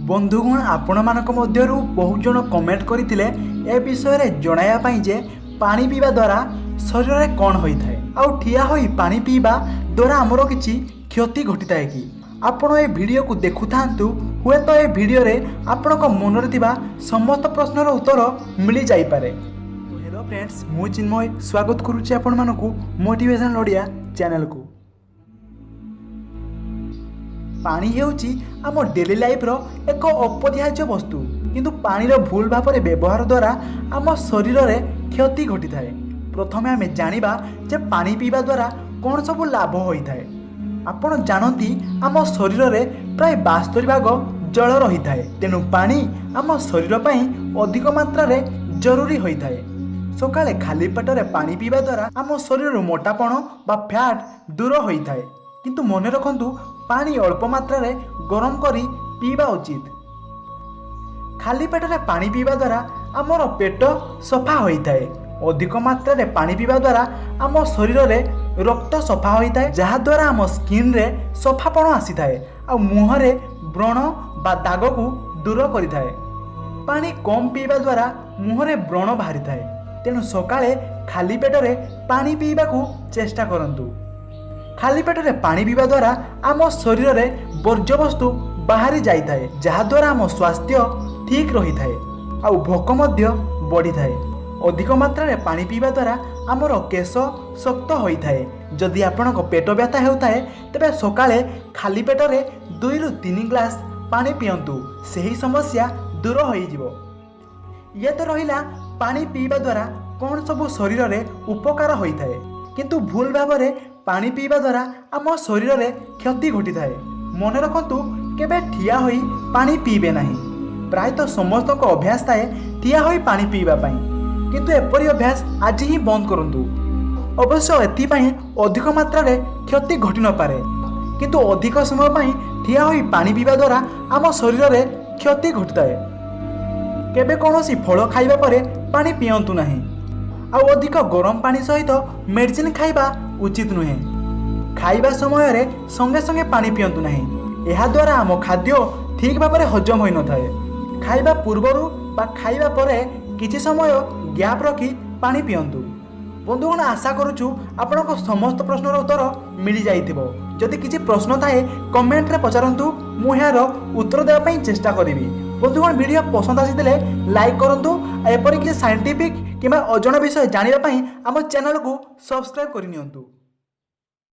ବନ୍ଧୁଗଣ, ଆପଣମାନଙ୍କ ମଧ୍ୟରୁ ବହୁତ ଜଣ କମେଣ୍ଟ କରିଥିଲେ ଏ ବିଷୟରେ ଜଣାଇବା ପାଇଁ ଯେ ପାଣି ପିଇବା ଦ୍ୱାରା ଶରୀରରେ କ'ଣ ହୋଇଥାଏ ଆଉ ଠିଆ ହୋଇ ପାଣି ପିଇବା ଦ୍ୱାରା ଆମର କିଛି କ୍ଷତି ଘଟିଥାଏ କି? ଆପଣ ଏ ଭିଡ଼ିଓକୁ ଦେଖୁଥାନ୍ତୁ, ହୁଏତ ଏ ଭିଡ଼ିଓରେ ଆପଣଙ୍କ ମନରେ ଥିବା ସମସ୍ତ ପ୍ରଶ୍ନର ଉତ୍ତର ମିଳିଯାଇପାରେ। ହ୍ୟାଲୋ ଫ୍ରେଣ୍ଡସ୍, ମୁଁ ଚିନ୍ମୟ, ସ୍ୱାଗତ କରୁଛି ଆପଣମାନଙ୍କୁ ମୋଟିଭେସନ୍ ଓଡ଼ିଆ ଚ୍ୟାନେଲକୁ। ପାଣି ହେଉଛି ଆମ ଡେଲି ଲାଇଫ୍ର ଏକ ଅପରିହାର୍ଯ୍ୟ ବସ୍ତୁ, କିନ୍ତୁ ପାଣିର ଭୁଲ ଭାବରେ ବ୍ୟବହାର ଦ୍ୱାରା ଆମ ଶରୀରରେ କ୍ଷତି ଘଟିଥାଏ। ପ୍ରଥମେ ଆମେ ଜାଣିବା ଯେ ପାଣି ପିଇବା ଦ୍ୱାରା କ'ଣ ସବୁ ଲାଭ ହୋଇଥାଏ। ଆପଣ ଜାଣନ୍ତି, ଆମ ଶରୀରରେ ପ୍ରାୟ 72 ଭାଗ ଜଳ ରହିଥାଏ। ତେଣୁ ପାଣି ଆମ ଶରୀର ପାଇଁ ଅଧିକ ମାତ୍ରାରେ ଜରୁରୀ ହୋଇଥାଏ। ସକାଳେ ଖାଲି ପେଟରେ ପାଣି ପିଇବା ଦ୍ୱାରା ଆମ ଶରୀରରୁ ମୋଟାପଣ ବା ଫ୍ୟାଟ୍ ଦୂର ହୋଇଥାଏ। କିନ୍ତୁ ମନେ ରଖନ୍ତୁ, ପାଣି ଅଳ୍ପ ମାତ୍ରାରେ ଗରମ କରି ପିଇବା ଉଚିତ। ଖାଲି ପେଟରେ ପାଣି ପିଇବା ଦ୍ୱାରା ଆମର ପେଟ ସଫା ହୋଇଥାଏ। ଅଧିକ ମାତ୍ରାରେ ପାଣି ପିଇବା ଦ୍ୱାରା ଆମ ଶରୀରରେ ରକ୍ତ ସଫା ହୋଇଥାଏ, ଯାହାଦ୍ୱାରା ଆମ ସ୍କିନ୍ରେ ସଫାପଣ ଆସିଥାଏ ଆଉ ମୁହଁରେ ବ୍ରଣ ବା ଦାଗକୁ ଦୂର କରିଥାଏ। ପାଣି କମ୍ ପିଇବା ଦ୍ୱାରା ମୁହଁରେ ବ୍ରଣ ବାହାରିଥାଏ। ତେଣୁ ସକାଳେ ଖାଲି ପେଟରେ ପାଣି ପିଇବାକୁ ଚେଷ୍ଟା କରନ୍ତୁ। ଖାଲି ପେଟରେ ପାଣି ପିଇବା ଦ୍ୱାରା ଆମ ଶରୀରରେ ବର୍ଜ୍ୟବସ୍ତୁ ବାହାରି ଯାଇଥାଏ, ଯାହାଦ୍ୱାରା ଆମ ସ୍ୱାସ୍ଥ୍ୟ ଠିକ୍ ରହିଥାଏ ଆଉ ଭୋକ ମଧ୍ୟ ବଢ଼ିଥାଏ। ଅଧିକ ମାତ୍ରାରେ ପାଣି ପିଇବା ଦ୍ୱାରା ଆମର କେଶ ଶକ୍ତ ହୋଇଥାଏ। ଯଦି ଆପଣଙ୍କ ପେଟ ବ୍ୟଥା ହେଉଥାଏ, ତେବେ ସକାଳେ ଖାଲି ପେଟରେ 2ରୁ 3 ଗ୍ଲାସ୍ ପାଣି ପିଅନ୍ତୁ, ସେହି ସମସ୍ୟା ଦୂର ହୋଇଯିବ। ଇଏ ତ ରହିଲା ପାଣି ପିଇବା ଦ୍ୱାରା କ'ଣ ସବୁ ଶରୀରରେ ଉପକାର ହୋଇଥାଏ। କିନ୍ତୁ ଭୁଲ ଭାବରେ ପାଣି ପିଇବା ଦ୍ୱାରା ଆମ ଶରୀରରେ କ୍ଷତି ଘଟିଥାଏ। ମନେ ରଖନ୍ତୁ, କେବେ ଠିଆ ହୋଇ ପାଣି ପିଇବେ ନାହିଁ। ପ୍ରାୟତଃ ସମସ୍ତଙ୍କ ଅଭ୍ୟାସ ଥାଏ ଠିଆ ହୋଇ ପାଣି ପିଇବା ପାଇଁ, କିନ୍ତୁ ଏପରି ଅଭ୍ୟାସ ଆଜି ହିଁ ବନ୍ଦ କରନ୍ତୁ। ଅବଶ୍ୟ ଏଥିପାଇଁ ଅଧିକ ମାତ୍ରାରେ କ୍ଷତି ଘଟି ନପାରେ, କିନ୍ତୁ ଅଧିକ ସମୟ ପାଇଁ ଠିଆ ହୋଇ ପାଣି ପିଇବା ଦ୍ୱାରା ଆମ ଶରୀରରେ କ୍ଷତି ଘଟିଥାଏ। କେବେ କୌଣସି ଫଳ ଖାଇବା ପରେ ପାଣି ପିଅନ୍ତୁ ନାହିଁ ଆଉ ଅଧିକ ଗରମ ପାଣି ସହିତ ମେଡ଼ିସିନ ଖାଇବା ଉଚିତ ନୁହେଁ। ଖାଇବା ସମୟରେ ସଙ୍ଗେ ସଙ୍ଗେ ପାଣି ପିଅନ୍ତୁ ନାହିଁ। ଏହାଦ୍ୱାରା ଆମ ଖାଦ୍ୟ ଠିକ୍ ଭାବରେ ହଜମ ହୋଇନଥାଏ। ଖାଇବା ପୂର୍ବରୁ ବା ଖାଇବା ପରେ କିଛି ସମୟ ଗ୍ୟାପ୍ ରଖି ପାଣି ପିଅନ୍ତୁ। ବନ୍ଧୁଗଣ, ଆଶା କରୁଛୁ ଆପଣଙ୍କ ସମସ୍ତ ପ୍ରଶ୍ନର ଉତ୍ତର ମିଳିଯାଇଥିବ। ଯଦି କିଛି ପ୍ରଶ୍ନ ଥାଏ, କମେଣ୍ଟରେ ପଚାରନ୍ତୁ, ମୁଁ ଏହାର ଉତ୍ତର ଦେବା ପାଇଁ ଚେଷ୍ଟା କରିବି। ବନ୍ଧୁଗଣ, ଭିଡ଼ିଓ ପସନ୍ଦ ଆସିଥିଲେ ଲାଇକ୍ କରନ୍ତୁ ଆଉ ଏପରି କିଛି ସାଇଣ୍ଟିଫିକ୍ କିମ୍ବା ଅଜଣା ବିଷୟ ଜାଣିବା ପାଇଁ ଆମ ଚ୍ୟାନେଲକୁ ସବସ୍କ୍ରାଇବ୍ କରିନିଅନ୍ତୁ।